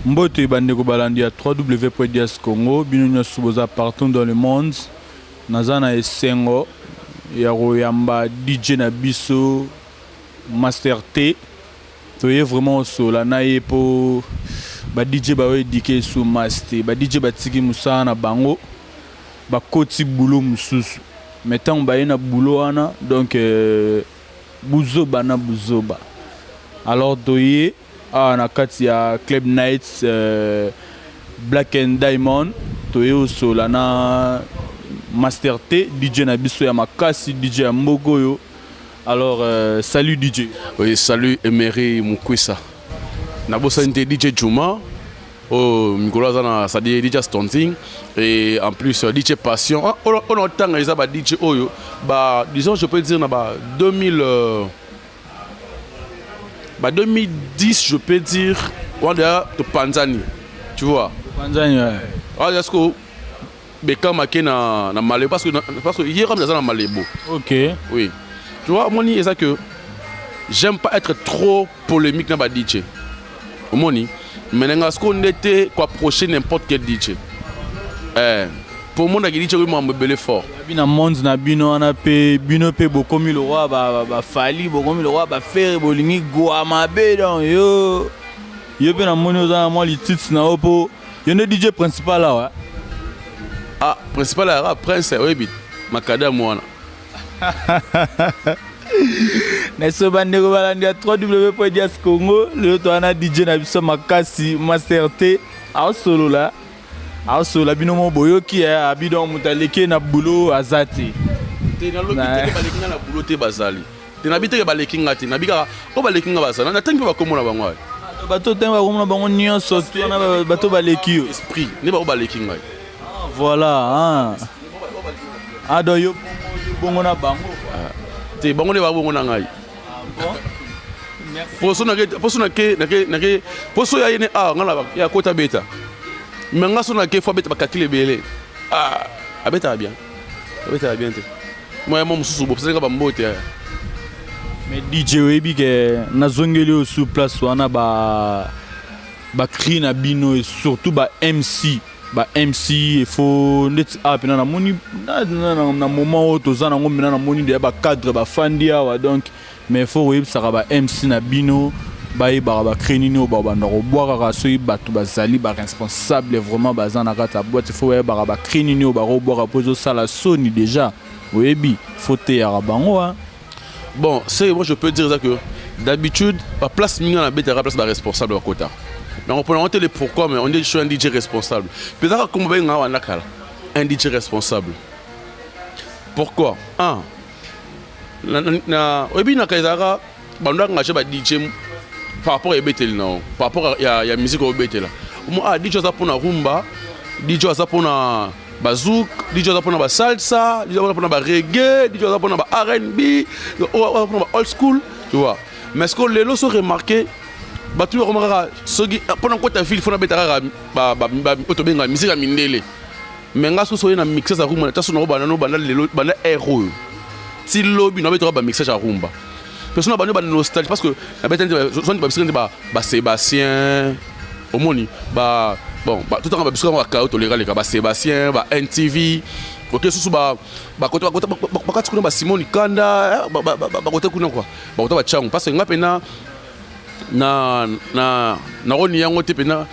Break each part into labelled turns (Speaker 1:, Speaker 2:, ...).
Speaker 1: Mbote bandeko balandi ya www.dias Congo, bino nyonso boza partout dans le monde. Naza na esengo ya koyamba DJ na biso Master T. Toye vraiment osola na ye po ba DJ bayo éduquer su master, ba DJ batiki mosala na bango, bakoti boulot mosusu. Mais ntango baye na boulot wana, donc buzoba na buzoba. Alors toye awa na kati ya Club Nights Black and Diamond, toye osola na Master T, DJ na biso ya makasi, DJ ya mboka oyo. Alors salut DJ.
Speaker 2: Oui, salut Emery Mukwisa. Nabosani te DJ Juma. Oh, mikolo aza na, c'est-à-dire DJ Stonting et en plus DJ Passion. Ah, on otanga eza ba DJ oyo ba, disons, je peux dire na ba 2000 ba 2010, je peux dire, wana to panzani, tu vois.
Speaker 1: Panzani, ouais.
Speaker 2: Ah, est-ce que bekamake na Malebo parce que hier aza na Malebo. Oui. Tu vois, omoni eza que j'aime pas être trop polémique na ba DJ. Omoni, mais nanga siko ndete ko approcher n'importe quel DJ. Pour moi na DJ oui mambo ebele fort.
Speaker 1: Bina monde na bino wana pe bino pe bokomi le roi ba Fally, bokomi le roi ba Ferre, bolingi gwa mabe. Donc yo yo pe na moni oza na mwa lititi na yo po yo nde DJ principal awa.
Speaker 2: Ah, principal ya prince oyebi makadamu wana.
Speaker 1: Na so bandeko balandi ya www.dias Congo, lelo toza na DJ na biso makasi Master T, aosolola aosolola bino mo boyoki abi. Donc moto aleki na boulot aza te.
Speaker 2: Te, nalobi te baleki nga na boulot te, bazali te. Nabi teke baleki nga te, nabi kaka oyo baleki nga bazali, natangi mpe bakomona bango ayo.
Speaker 1: Bato ntango bakomona bango nyonso te wana bato baleki yo.
Speaker 2: Esprit nde bango baleki ngai.
Speaker 1: Voilà, ah donc yo bongo na bango.
Speaker 2: Te, bango nde babongo na ngai. Poso nake, poso nake, nake, nake, poso ya ye ne awa nga na ya kota beta, mais nga so nake fo abeta bakakile ebele. Ah, abetaka bien, abetaka bien te. Mwa ya mwa mosusu bopesalinga bambote aya.
Speaker 1: Mais DJ, oyebi ke nazongeli oyo sur place wana, ba bacri na bino et surtout ba MC, ba MC efo ndeti awa mpena namoni na moment oyo toza nango mpena, namoni deya bacadre bafandi awa. Donc mais faut koyebisaka ba MC na bino bayebaka bacri nini oyo babanda kobwakaka soki bato bazali baresponsable vraiment baza na kati ya boîte. Faut bayebaka bacri nini oyo bakobwaka mpo ezosala soni déjà. Oyebi, faut teyaka bango, hein.
Speaker 2: Bon, c'est moi je peux dire ça que d'habitude ba place mingi na betaka place ba responsable bakota, mais on peut inventer le pourquoi, mais on dit je suis un DJ responsable. Peut-être comme benga wana kala un DJ responsable. Pourquoi? Un na oyebi na ezalaka bando engagé ba DJ par rapport ya ebeteli na yo, par rapport ya musique oyo obetela. Ah, DJ aza mpona rumba, DJ aza mpona bazouk, DJ aza mpona basalsa, DJ aza mpona bareggae, DJ aza mpona ba R&B, aza mpona ba old school, tu vois. Mais ce que lelo so remarqué, bato bakoma kaka soki mpona kota ville fona beta kaka oyo tobengaka musique ya mindele. Mais nga soki oye na mixage ya rumba, ta so nango banda no banda lelo, banda air oyo ti lobi, na betaka bamixage ya rumba. Personne na bando ba nostalgie parce que na beta nde babisika nde ba Sébastien, omoni ba bon ba tout ba bisika ba kao toleka leka ba Sébastien, ba NTV, ok, susu ba bakote bakati kuna ba Simon Kanda, bakote kuna quoi, bakote ba Chango, parce que nga pena na naroni yango te pena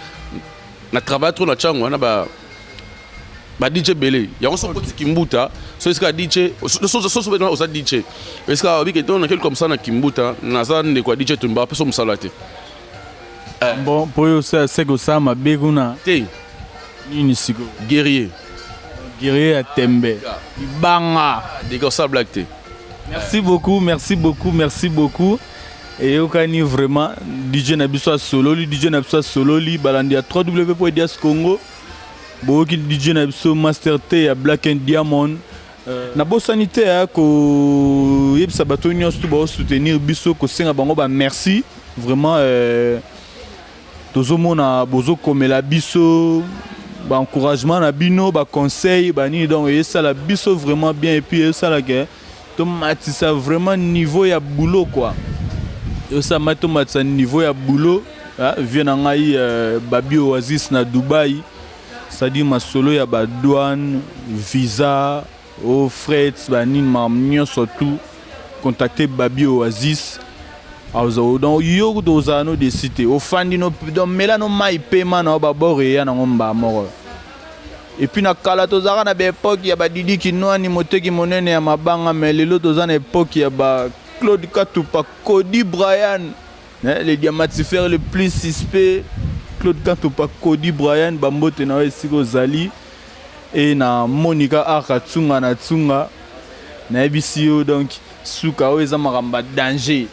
Speaker 2: na travaille trop na Chango wana ba DJ ebele yango. Soki okoti Kimbuta, so esika DJ, soso oza DJ esika obike to nakeli comme ça na Kimbuta, naza ndeko ya DJ Tumba, apesa mosala te.
Speaker 1: Bon, mpo oyo seke osala mabe kuna?
Speaker 2: Te.
Speaker 1: Nini sikoyo?
Speaker 2: Guerrier.
Speaker 1: Guerrier ya tembe libanga.
Speaker 2: Deka osala blague te.
Speaker 1: Merci beaucoup, merci beaucoup, merci beaucoup. Eyokani vraiment, DJ na biso asololi, DJ na biso asololi. Balandi ya www.dias Congo, boyoki DJ na biso Master T ya Black and Diamond. Nabosani te ya koyebisa bato nyonso to baosoutenir biso, kosenga bango bamerci vraiment. Tozomona bozokomela biso baencouragement na bino, baconseil banini, donc esala biso vraiment bien et puis esalaka tomatisa vraiment niveau ya boulot quoi, esala tomatisa niveau ya boulot. Vieux na ngai Babi Oasis na Dubaï, c'est-à-dire masolo ya ba douane, visa, o fret, ba nini makambo nyonso tout. Contacter Babi Oasis. Donc yo kutu ozala no desi te, ofandi no donc mela no mai pema na yo babord eya nango mbala moko. Et puis na kala tozalaka na ba époque ya ba Didi Kinwani moteki monene ya mabanga, mais lelo toza na époque ya ba Claude Katupa, Cody Bryan, le diamatifère le plus suspect, Claude Katupa, Cody Bryan, bambote na yo esika ozali. Et na Monica Arka Tsunga na Tsunga, nayebisi yo donc suka oyo eza makambo ya danger,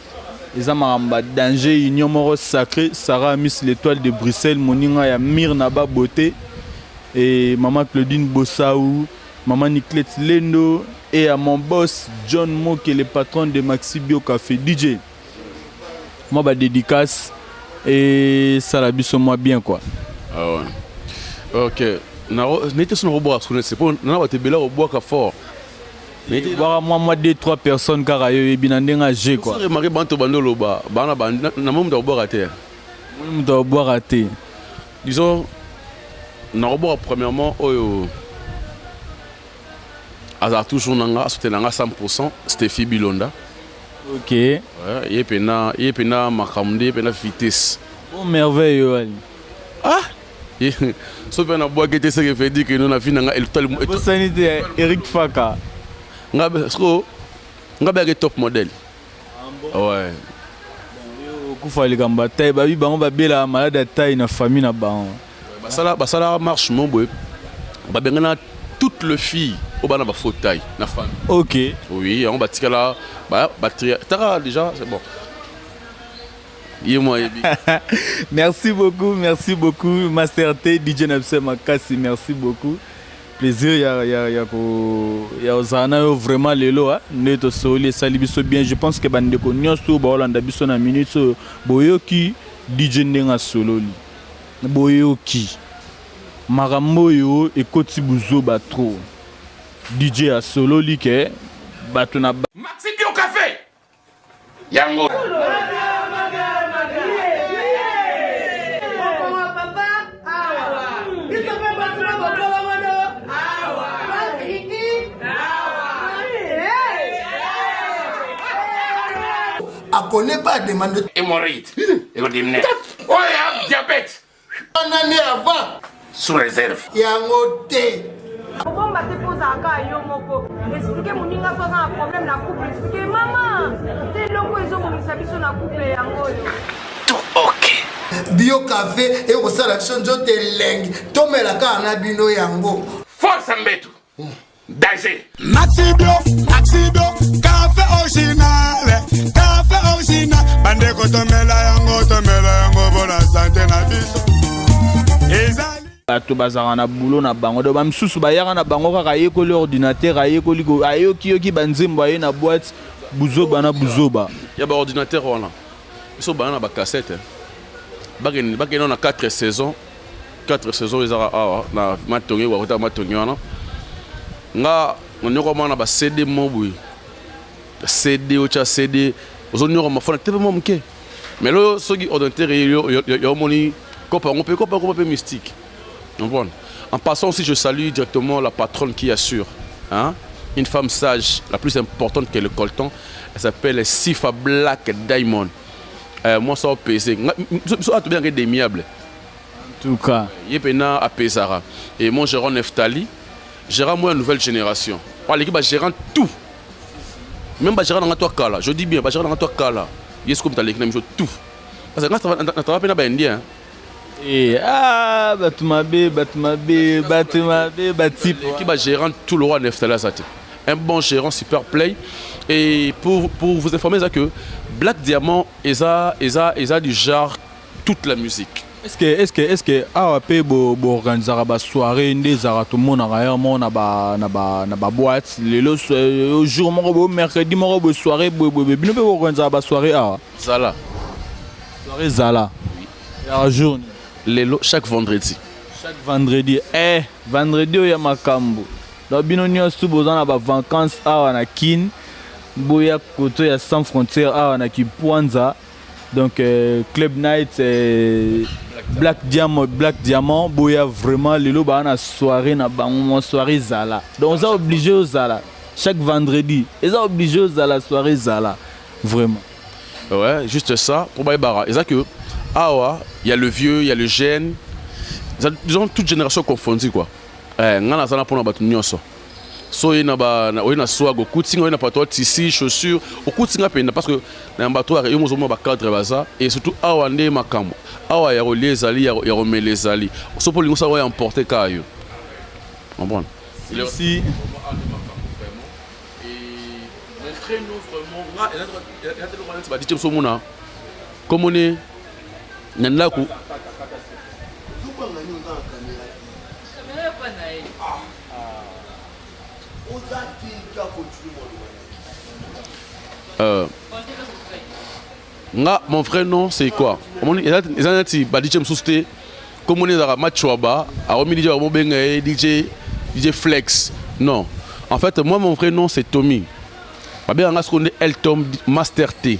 Speaker 1: eza makambo ya danger, union moko sacré. Sarah Miss l'étoile de Bruxelles, moninga ya Mire na ba beauté, et maman Claudine Bossaou, maman Niclette Lendo, et à mon boss John Moke, le patron de Maxi Bio Café. DJ, moi ba dédicace et ça la biso moi bien quoi.
Speaker 2: Ah ouais. OK. Na nete sono ko boire c'est pour na ba te bela ko boire fort.
Speaker 1: Bwaka mwa 2 3 personnes kaka yo yebi na ndenge G quoi.
Speaker 2: Ça remarqué banto bando loba bana ba na mo mutu akobwaka te.
Speaker 1: Moni mutu akobwaka te.
Speaker 2: Disons na kobwaka premièrement oyo azala toujours nanga asotela nga 100% Steffi Bilonda.
Speaker 1: OK.
Speaker 2: Ouais, ye pena makambo nde ye pena vitesse.
Speaker 1: Bon merveille yo ali.
Speaker 2: Ah so mpe nabwaki te seke fait dire que no na vie na nga
Speaker 1: bosani te Eric Faka.
Speaker 2: Nga siko nga bayaki top modèle. Ouais.
Speaker 1: Okufa likambo ya taille, babi bango babela malade ya taille na famille na bango.
Speaker 2: Basala basala marche mo boye babengana toutes les filles oyo bana ba faux taille na famille.
Speaker 1: OK.
Speaker 2: Oui, yango batikala ba taka déjà c'est bon. Ye moi yebi.
Speaker 1: Merci beaucoup, merci beaucoup Master T, DJ Nabse Makasi, merci beaucoup. Plaisir ya ya ya ko ya ozala na yo vraiment lelo nde tosoli esali biso bien. Je pense que bandeko nyonso baolanda biso na minute oyo boyoki DJ ndenge asololi. Boyoki makambo oyo ekoti buzoba trop. DJ asololi ke bato na
Speaker 3: Maxi Bio Café yango.
Speaker 4: Akone pas demande
Speaker 3: hémorroïde ekodimine oyo diabète
Speaker 4: année avant
Speaker 3: sous réserve
Speaker 4: yango te.
Speaker 5: Kobomba te mpo ozalaka yo moko. Explike moninga so aza na problème na couple, explike mama te eloko ezobongisa biso na couple yango oyo.
Speaker 3: Tout ok.
Speaker 4: Bio café ekosala biso nzoto elengi, tomela kaka na bino yango.
Speaker 3: Force mbetu danger.
Speaker 6: Maxi Bio, Maxi Bio, café original, café original. Bandeko tomela yango, tomela yango bona santé na biso. Ezali
Speaker 1: bato bazalaka na boulot na bango, donc bamisusu bayaka na bango kaka ayekoli ordinateur, ayekoli ayokiyoki banzembo aye na boîte, buzoba na buzoba.
Speaker 2: Ya ba ordinateur wana biso bana na ba cassette bakende bakende na 4 saisons, 4 saisons ezaka awa na matongi wakota matongi wana nga nanyokama na ba CD mo boye CD otya CD ozonyokama fona te mpe mwa moke, mais lo soki ordinateur yo omoni kopa yango mpe kopa yango mpe mystique. Comprendre? En passant aussi, je salue directement la patronne qui assure, hein? Une femme sage, la plus importante que le coltan. Elle s'appelle Sifa Black Diamond. Moi, ça a pesé. Ça a bien démiable.
Speaker 1: En tout cas.
Speaker 2: Il est à Pesara. Et mon gérant Neftali, gérant moi, nouvelle génération. Oh, l'équipe gérant tout. Même pas gérant dans toi kala. Je dis bien, pas gérant dans toi kala. Yes, comme t'as l'équipe, tout. Parce que quand tu travailles pas indien.
Speaker 1: Eh, ah, bato mabe, bato mabe, bato mabe, batype.
Speaker 2: L'équipe a gérant tout le roi Neftali Azate. Un bon gérant, super play. Et pour vous informer, c'est que Black Diamond est du genre toute la musique.
Speaker 1: Est-ce que awa mpe boorganisaka basoirée nde ezalaka tomonaka yo moko na ba boîte lelo jour moko boye, mercredi moko boye, soirée boye boye, bino mpe boorganisaka basoirée awa?
Speaker 2: Zala.
Speaker 1: Soirée zala ya jour nini?
Speaker 2: Lelo chaque vendredi.
Speaker 1: Chaque vendredi, eh, vendredi oyo ya makambo. Donc bino nyonso boza na bavacance awa na Kine, boya koto ya Sans Frontière awa na Kipwanza. Donc Club Night, Black Diamond, Black Diamond boya vraiment lelo baa na soirée na bango, mwa soirée ezala. Donc oza obligé ozala chaque vendredi, eza obligé ozala, soirée ezala vraiment.
Speaker 2: Ouais, juste ça pour bayebaka eza que awa il y a le vieux, il y a le jeune, disons toute génération confondue quoi. Nga naza na mpona bato nyonso. So oye na oye na swag, okuti nga, oye na pato tissu, chaussure, okuti nga mpenza, parce que na bato yo mozomona bacadre baza. Et surtout awa nde makambo awa ya kolia ezali, ya komela ezali. So mpo olingi osala oyo emporte kaka yo, comprendre.
Speaker 1: Si.
Speaker 2: Mon frère, nous vraiment nga eza te lokola neti ba DJ mosu omona komone na ndako.
Speaker 4: Ozobanga nini? Oza na caméra te, oza te, continue maloba.
Speaker 2: Nga mon vrai nom c'est quoi? Omoni, eza neti ba DJ mosusu te, komoni ezalaka Machwaba, akomi DJ, bakomobenga ye DJ, DJ Flex. Non, en fait moi mon vrai nom c'est Tommy, babengaka nga sikoyo nde Eltom Master T,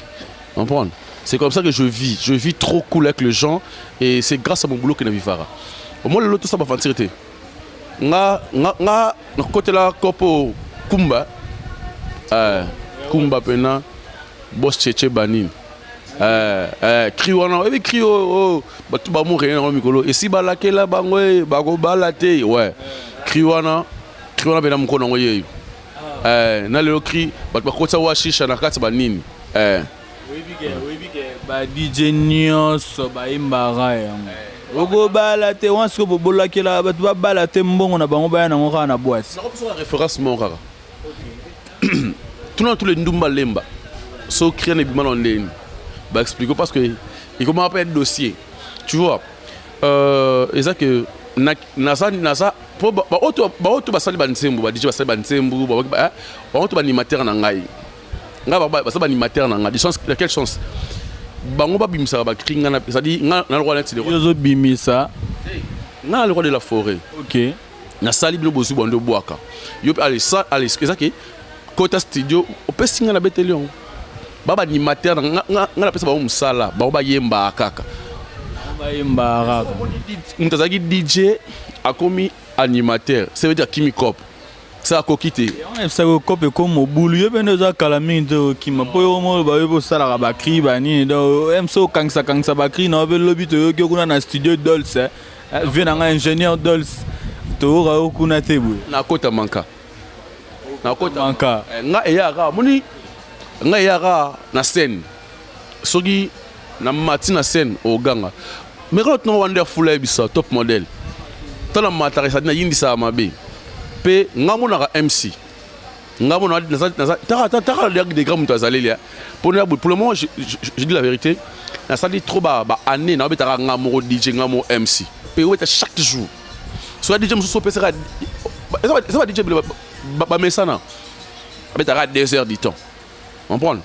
Speaker 2: comprendre. C'est comme ça que je vis, je vis trop cool avec les gens et c'est grâce à mon boulot que na vivara. Omoni lelo tosala baventure te. Nga nakotela kopo kumba, kumba mpena boss cheche banini, cri wana oyebi, cri oyo bato bamorene nango mikolo esi balakela bango e bakobala te. Ouais, cri wana, cri wana mpena mokolo nango yeyo. Na lelo cri bato bakotisa wa shisha na kati banini.
Speaker 1: Oyebi ke ba DJ nyonso bayembaka yango, okobala te wana. Sikoyo bobolakela bato babala te, mbongo na bango baya nango kaka na boîte.
Speaker 2: Nakopesaka référence moko kaka, tuna tous les ndumba lemba so cri na ebima na ndeni baexplique, parce que ekomaka mpe dossier, tu vois. Eza ke naza po baoyo to basali banzembo, ba DJ basali banzembo, bango to baanimateur na ngai. Ngai basali baanimateur na ngai du sens, dans quel sens? Bango babimisaka bacri, ngai, c'est-à-dire ngai na le roi neti
Speaker 1: yo ozobimisa.
Speaker 2: Ngai na le roi de la forêt. Nasali bino bozwi bwando obwaka yo mpe allez, eza ke kota studio, opesi ngai, nabeteli yango. Ba baanimateur nga napesa bango mosala, bango bayembaka kaka.
Speaker 1: Bayembaka kaka.
Speaker 2: Moto azalaki DJ akomi animateur, ça veut dire akimi cop, ça akoki te.
Speaker 1: Yango ebisaka kope eko mobulu. Yo mpe nde oza kala mingi te okima, mpo yo moko bayebi osalaka bacri banini. Donc mso okangisa-kangisa bacri na yo mpe lobi toyoki yo kuna na studio Dols, vie na ngai ingénieur Dols, toyoka yo kuna te boye.
Speaker 2: Nakota manka, nakota.
Speaker 1: Manka.
Speaker 2: Nga eyaka, moni nga eyaka na scène, soki na mati na scène oganga, mais kaka tuna Wonderful, ayebisa top modèle tala mataka esadi nayindisaka mabe mpe nga monaka MC nga mona taka degré moto azaleli mpona. Pour le moment, je dis la vérité, nasali trop ba année naobetaka nga moko DJ, nga moko MC, mpe obeta chaque jour. Soki DJ mosusu opesaka, eza ba DJ bamesana, abetaka 2 heures du temps, comprendre.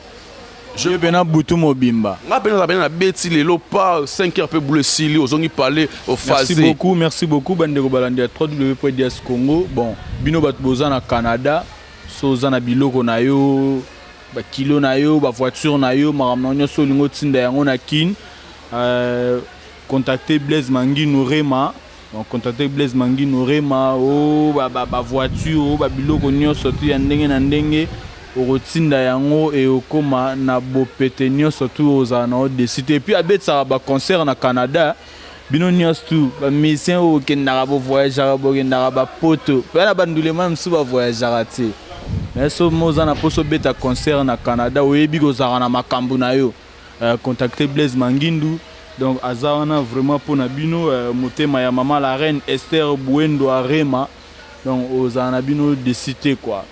Speaker 1: Je mpe na butu mobimba.
Speaker 2: Nga mpe naza pene na beti lelo pa 5 heures mpe bulu esili, ozongi pale.
Speaker 1: Merci beaucoup, merci beaucoup bandeko balandi ya www.dias Congo. Bon, bino bato boza na Canada, so oza na biloko na yo, bakilo na yo, bavoiture na yo, makambo na nyonso olingi otinda yango na Kine, contacter Blaise Mangino Rema. Donc contacter Blaise Mangino Rema o bavoiture o babiloko nyonso tu ya ndenge na ndenge, okotinda yango e okóma na bopete nyonso tu, ozala na odesi te. Et puis abetisaka baconcert na Canada. Bino nyonso tu bamusicien oyo okendaka, bovoyageaka, bokendaka bapoto mpe na bandulema mosusu bavoyageaka te, mais so mo oza na mposa obeta concert na Canada, oyebi kozalaka na makambo na yo, contacter Blaise Mangindu. Donc aza wana vraiment mpona bino, motema ya mama la reine Esther Buendo Arema. Donc ozala na bino desi te quoi.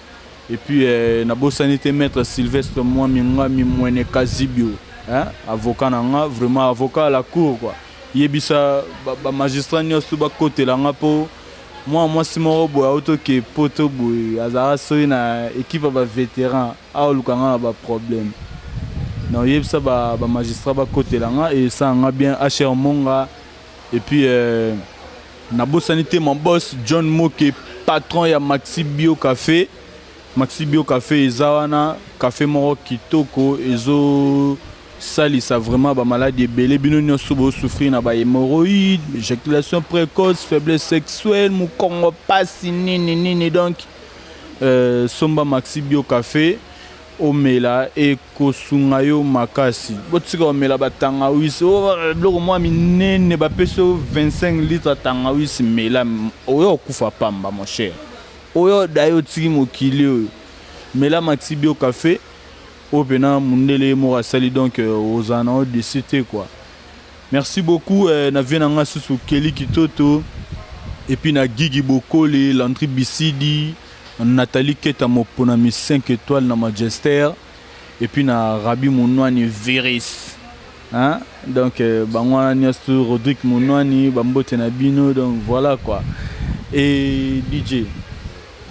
Speaker 1: Et puis nabosani te maître Sylvestre Mwami Ngami Mwene Kazibio, hein? Avocat na nga, vraiment avocat à la cour quoi. Yebisa bamagistrat ba nyonso bakotela nga mpo mwa mwasi moko boye autoke poto boye, azalaka soki na équipe ya bavétéran, aoluka nga na baproblème. Donc yebisa bamagistrat bakotela nga, esala nga bien. Hr Monga. Et puis nabosani te mon boss John Moke, patron ya Maxi Bio Café. Maxi Bio Café eza wana, café moko kitoko ezo. Salisa vraiment ba maladi ebele bino nionso bo souffrir na ba hemorroïdes, ejaculation précoce, faiblesse sexuelle, mukongo pasi nini nini donc euh, somba maxi bio café omela ekosunga yo makasi. Botika komela ba tangawisi oh, biloko mwa minene bapesi yo 25 litres ya tangawisi mela oyo okufa pamba mon cher. Oyo daye otiki mokili oyo mela maxi bio café Oyo pena mundele ye moko asali donc ozala na yo deçu te quoi. Merci beaucoup na vieux na nga susu Kelly Kitoto et puis na Gigi Bokole, Landry Bisidi, Nathalie Keta moponami 5 étoiles na Manchester et puis na Rabi Munwani Virus. Hein? Donc bango wana nyonso Rodrigue Munwani bambote na bino donc voilà quoi. Et DJ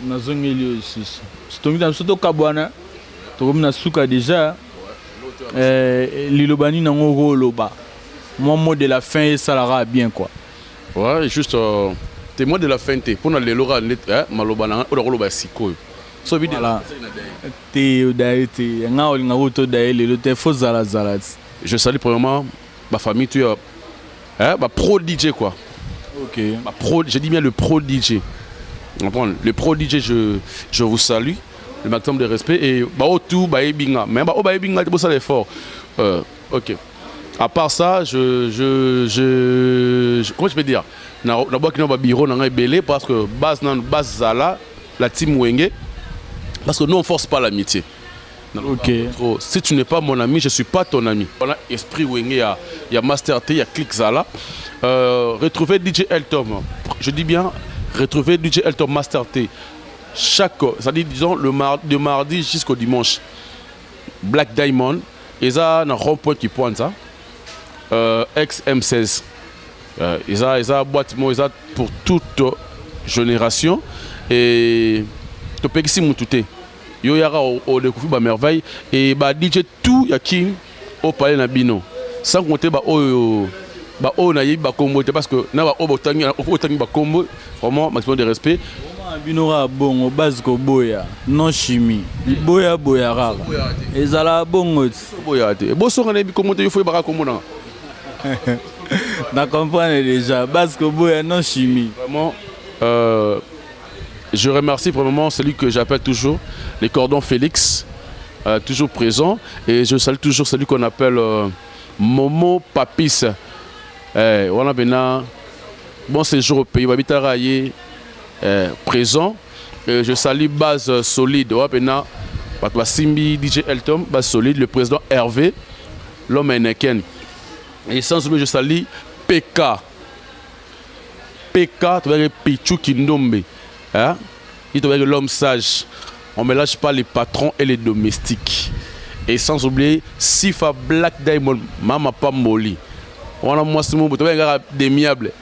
Speaker 1: nazongeli yo lisusu. Tongi na biso tokabwana. Tokomi na suka dejà. Eh, liloba nini yango okoloba mwa mot de la fin esalaka bien quoi.
Speaker 2: Ouais, juste euh, te mot de la fin te mpona lelo kaka nde eh, maloba na ngai oyo nakoloba sikoyo so bidi
Speaker 1: voilà. Te odaye te nga olingaka oyo todaye lelo te fo zalazala ti.
Speaker 2: Je salue premièrement ba famille tu ya eh, ba pro DJ quoi.
Speaker 1: Ok.
Speaker 2: Ba pro, je dis bien le pro DJ. Comprendre le pro DJ je je vous salue le maximum de respect et ba tout ba ebinga mais ba ba ebinga bo ça l'effort. Euh, OK. À part ça, je je je, je comment je peux dire na na bwaki na ba bureau na ngai belé parce que base na base zala la team Wenge parce que nous on force pas l'amitié.
Speaker 1: Ok.
Speaker 2: Trop. Si tu n'es pas mon ami, je suis pas ton ami. Voilà, esprit Wenge, il y a, y a Master T, il y a Click Zala. Euh, retrouvez DJ Eltom. Je dis bien, retrouvez DJ Eltom Master T. Chaque, c'est-à-dire, disons, le mar, de mardi jusqu'au dimanche. Black Diamond, et ça, un rond-point qui pointe ça. Euh, ex M16. Euh, eza eza boîte moko eza pour toute génération et topekisi mutu te yo yaka odécouvrir ba merveille et ba DJ tout ya king au palais na bino sans compter ba oyo ba oyo nayebi bakombo te parce que na ba oyo botangi otangi bakombo vraiment maximum de respect
Speaker 1: bino kaka bongo base koboya non chimie biboya boya kaka ezalaka bongo ti
Speaker 2: boya te bosonga nayebi kombo te yo fo yebaka kombo nanga
Speaker 1: na comprendre déjà base koboya non chimie
Speaker 2: vraiment euh, je remercie premièrement celui que j'appelle toujours les cordons Félix euh, toujours présent et je salue toujours celui qu'on appelle euh, Momo Papis eh, wana pena bon séjour au pays babitaka ye eh, présent et je salue base solide wana pena bato basimbi DJ Elton base solide le président Hervé l'homme Heineken et sans oublier je salue PK PK tobengaki Pichu Kindombe hein ye tobengaki l'homme sage on mélange pas les patrons et les domestiques et sans oublier Sifa Black Diamond mama Pamboli wana mwasi moko tobengaka demiable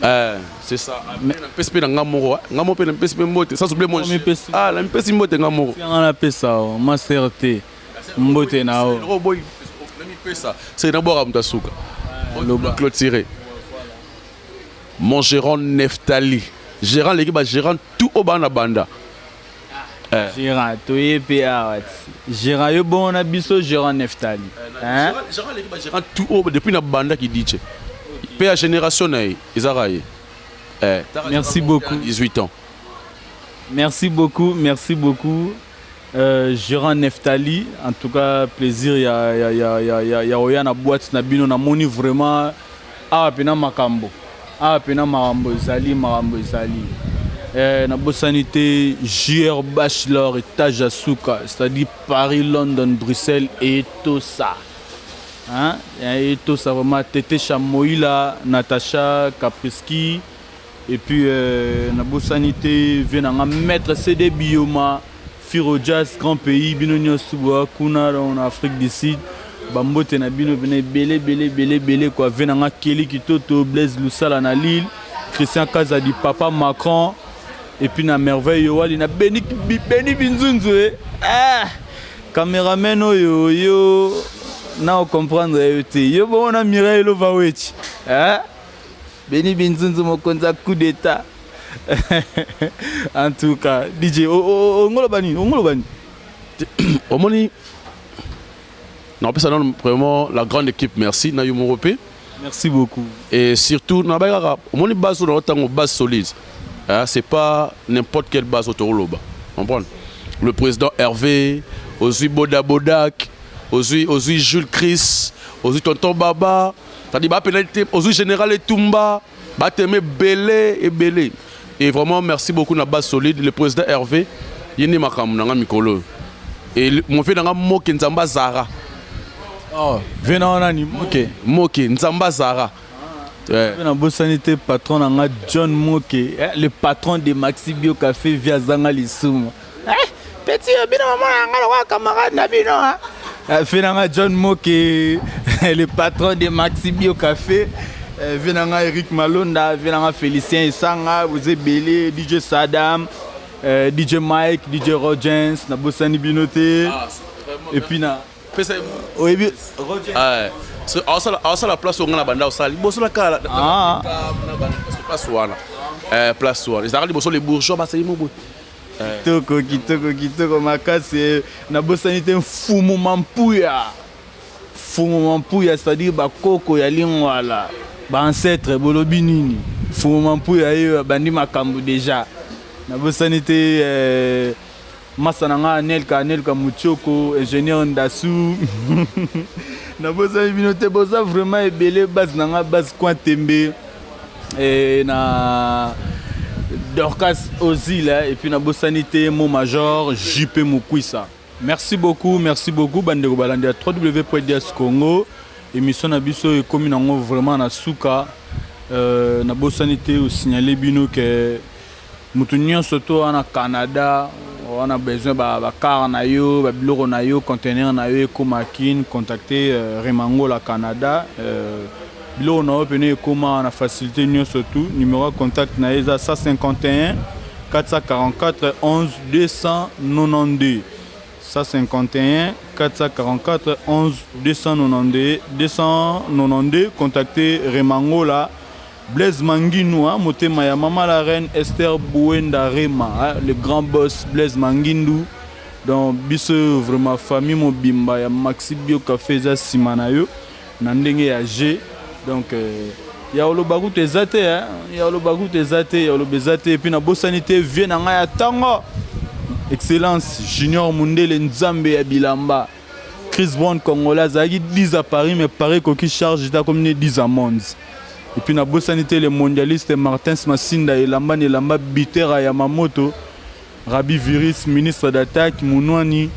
Speaker 2: eh, c'est ça napesi mpe na nga moko nga moko mpe napesi mpe mbote sans oublier mon ah napesi mbote nga moko
Speaker 1: nga napesa master te mbote na yo
Speaker 2: namipesa c'est nabwaka moto asuka loba clôturer mon gérant Neftali gérant leki ba gérant tout au bana banda
Speaker 1: eh. Gérant toye mpe awa ti gérant yo bongo na biso gérant Neftali
Speaker 2: hein? Gérant leki ba gérant tout au depuis na banda ki DJ pe ya génération na ye ezaka ye
Speaker 1: eh, merci beaucoup
Speaker 2: 18 ans
Speaker 1: merci beaucoup merci beaucoup euh, gérant Neftali en tout cas plaisir ya ya ya ya ya, ya oya na boîte na bino na moni vraiment awa pena makambo awa pena makambo ezali makambo ezali eh, nabosani te JR Bachelor étage ya suka c'est-à-dire Paris London Bruxelles et tout ça hein et tout ça vraiment Tete Chamoïla Natacha Kapriski Et puis euh, nabosani te vie na nga maître CD Bioma Firo Jazz grand pays bino nyonso boya kuna donc na Afrique du Sud bambote na bino pena ebele ebele ebele ebele quoi vie na nga Kelly Kitoto Blaise Lusala na Lille Christian Kazadi papa Macron et puis na merveille Yowali na Beni Beni Binzunzu eh ah cameraman oyo yo na comprendre yo te yo bongo na Mireille Lova Wechi eh Beni Binzunzu mokonzi ya coup d'état. En tout cas, DJ, ongolo bani, ongolo bani.
Speaker 2: Omoni Napesa nano vraiment la grande équipe, merci na yo moko mpe.
Speaker 1: Merci beaucoup.
Speaker 2: Et surtout na bai kaka omoni base oyo naotango, base solide, hein, c'est pas n'importe quelle base oyo tokoloba, comprendre le président Hervé, ozwi Boda Bodak, ozwi Jules Chris, ozwi tonton Baba, c'est-à-dire bapena te, ozwi général Etumba, bateme ebele ebele. Et vraiment merci beaucoup na base solide, le président Hervé, ye nde makambo na nga mikolo oyo. Et mofe na nga Moke Nzambe Azara.
Speaker 1: Oh, ve na wana ni Moke.
Speaker 2: Moke Nzambe Azara. Ouais.
Speaker 1: Mpe nabosani te patron na nga John Moke, eh, le patron de Maxi Bio Café, vi azanga lisumu, eh, petit oyo bino bamona na nga lokola camarade na bino, ah. Eh, fe na nga John Moke, le patron de Maxi Bio Café, eh, vie na nga Eric Malonda, vie na nga Félicien Esanga, boza ebele, DJ Sadam, eh, DJ Mike, DJ Rogens, nabosani bino te. Et puis na
Speaker 2: pesa.
Speaker 1: Oyebi Rogens?
Speaker 2: Aosala place oyo nga na banda osala liboso na kala.
Speaker 1: Ah.
Speaker 2: Place wana, place wana ezalaka liboso, les bourgeois basali mo boye.
Speaker 1: Kitoko, kitoko, kitoko makasi. Eh, nabosani te Mfumu Mampuya, Mfumu Mampuya, c'est-à-dire bakoko ya Lingwala, baancêtre, bolobi nini? Mfumu Mampuya ye abandi makambo déjà. Nabosani te, eh, masa na nga Anelka, Anelka Mutioko, ingénieur Ndasu, nabosani bino te, boza vraiment ebele. Base na nga, base coin tembe, eh, na Dorcas Ozil, eh, et puis nabosani te mo major JP Mukwisa. Merci beaucoup, merci beaucoup bandeko balandi ya www.dias Congo. Émission na biso ekomi nango vraiment na suka. Nabosani te osignale bino ke moto nyonso to wana Canada wana besoin bacar na yo, babiloko na yo, conteneur na yo ekóma Kine, contacte Remangola Canada. Biloko na yo pene ekóma na facilité nyonso tu. Numéro ya contact na ye eza 151 444 11 292, 151 444 11 292, 292. Contacte Remangola. Blaise Manguinou, hein, motema ya mama la reine Esther Bouenda Rema, hein, le grand boss Blaise Mangindu. Donc biso vraiment famille mobimba ya Maxi Bio Café eza nsima na yo na ndenge ya G. Donc ya oloba kutu eza te, hein, ya oloba kutu eza te, ya oloba eza te. Et puis nabosani te vie na ngai ya ntango, excellence Junior Mundele, Nzambe ya bilamba, Chris Brown congolais, azalaki 10 à Paris, mais Paris ekoki charge ta comme 10 à monde. Et puis nabosani te le mondialiste Martins Masinda, elamba na elamba, bitera ya Mamoto, Rabi Virus, ministre d'attaque Munwani.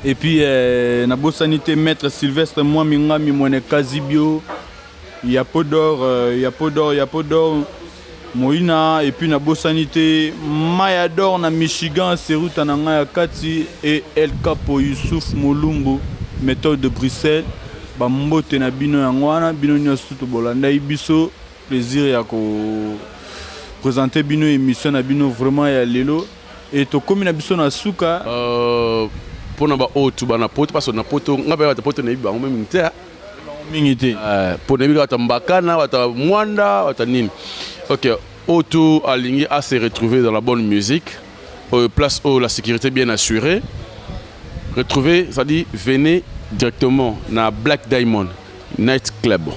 Speaker 1: Et puis nabosani te maître Sylvestre Mwami Ngami Mwene Kazibio, Yapo d'or, Yapo d'or, Yapo d'or Moïna. Et puis nabosani te Maya d'or na Michigan, Seruta na ngai ya kati, et El Capo Youssouf Molumbu, méthode de Bruxelles. Bambote na bino yango wana, bino nyonso tobolandai biso, plaisir ya koprésente bino émission na bino vraiment ya lelo, e tokómi na biso na suka.
Speaker 2: Mpona baoyo tu bana poto, parce na poto nga mpe bato poto nayebi bango mingi te.
Speaker 1: Mingi te.
Speaker 2: Mpo nayebi kaka bato Mbakana, bato Mwanda, bato nini. Ok, oyo tu alingi à se retrouver dans la bonne musique, place oyo la sécurité bien assurée, retrouver, c'est-à-dire venez directement na Black Diamond Night Club,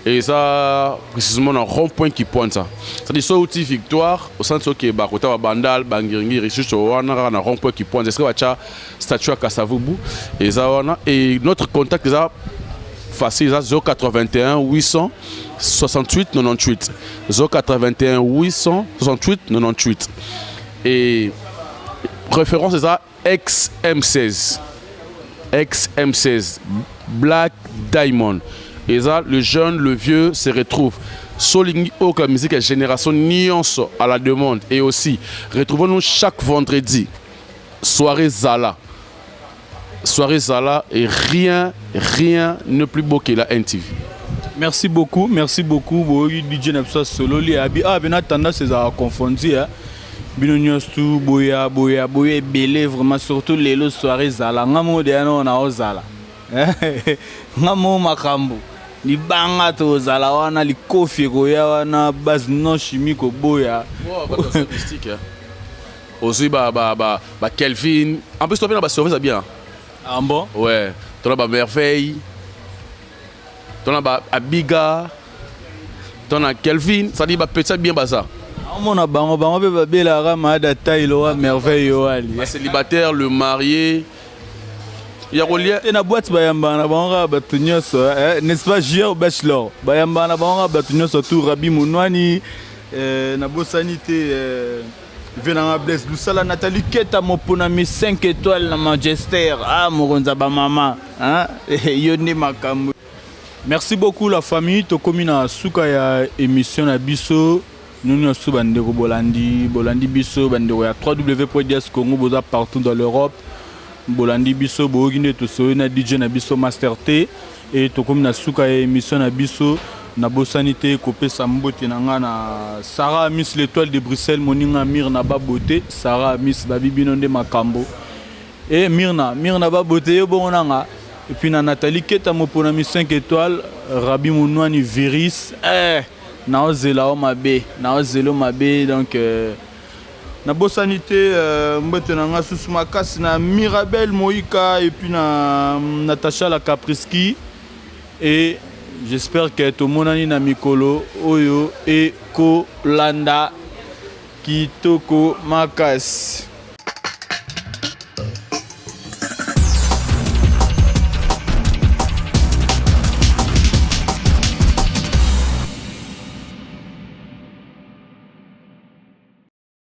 Speaker 2: et ça précisément na rond-point qui pointe ça, c'est-à-dire so outi Victoire au centre, oke bakota babandal bangiringiri susu wana kaka na rond-point qui pointe, est-ce que batya statue ya Kasavubu, eza wana. Et notre contact eza facile, eza 081 868 98, 081 868 98, et référence eza XM16, XM16 Black Diamond. Eza le jeune, le vieux se retrouve. Solingi oyo la musique ya génération nyonso à la demande. Et aussi retrouvons-nous chaque vendredi, soirée Zala, soirée Zala, et rien, rien ne plus beau que la NTV.
Speaker 1: Merci beaucoup, merci beaucoup. Boyoki DJ na biso asololi abi ah bena tendance ezalaka confondi, hein. Bino nyonso tu boya, boya, boya ebele vraiment, surtout lelo soirée ezala. Nga moko deya nao na ozala nga moko makambo libanga, tozala wana, likofi ekoya wana, base non chimique oboya.
Speaker 2: Mystique, hein. Ozwi ba Kelvin, en plus to mpe na baservice ya bien.
Speaker 1: Ah bon?
Speaker 2: Ouais, tona ba Merveille, tona ba Abiga, tona Kelvin, c'est-à-dire ba petit bien baza.
Speaker 1: Omona bango, bango mpe babelaka maada taille wa Merveille yoali.
Speaker 2: Ba célibataire, le marié, ya kolia
Speaker 1: te na boîte bayambaka na bango kaka bato nyonso, eh, n'est-ce pas Jr Bachelor? Bayambaka na bango kaka bato nyonso tu. Rabi Monwani, eh, nabosani te, eh, ve nanga Blaise Lusala, Nathalie Keta moponami 5 étoiles na Manchester. Ah, mokonzi ya bamama, hein? Yo nde makambo. Merci beaucoup la famille. Tokomi na suka ya émission na biso. Nous nyonso bandeko bolandi, bolandi biso, bandeko ya www Congo, boza partout dans l'Europe, bolandi biso, boyoki nde tosoyi na DJ na biso Master T. E tokomi na suka ya émission na biso. Nabosani te kopesa mbote na nga na Sarah Miss l'étoile de Bruxelles, moninga Mirna Babote. Sarah Miss babi bino nde makambo. E Mirna, Mirna Babote, yo bongo na nga. Et puis na Nathalie Keta moponami 5 étoiles, Rabi Monwani Viris, eh, naozela o mabe, naozela o mabe. Donc nabosani te, mbote na nga susu makasi na Mirabel Moika et puis na Natacha la Capriski. Et j'espère que tomonani na mikolo oyo ekolanda kitoko makasi.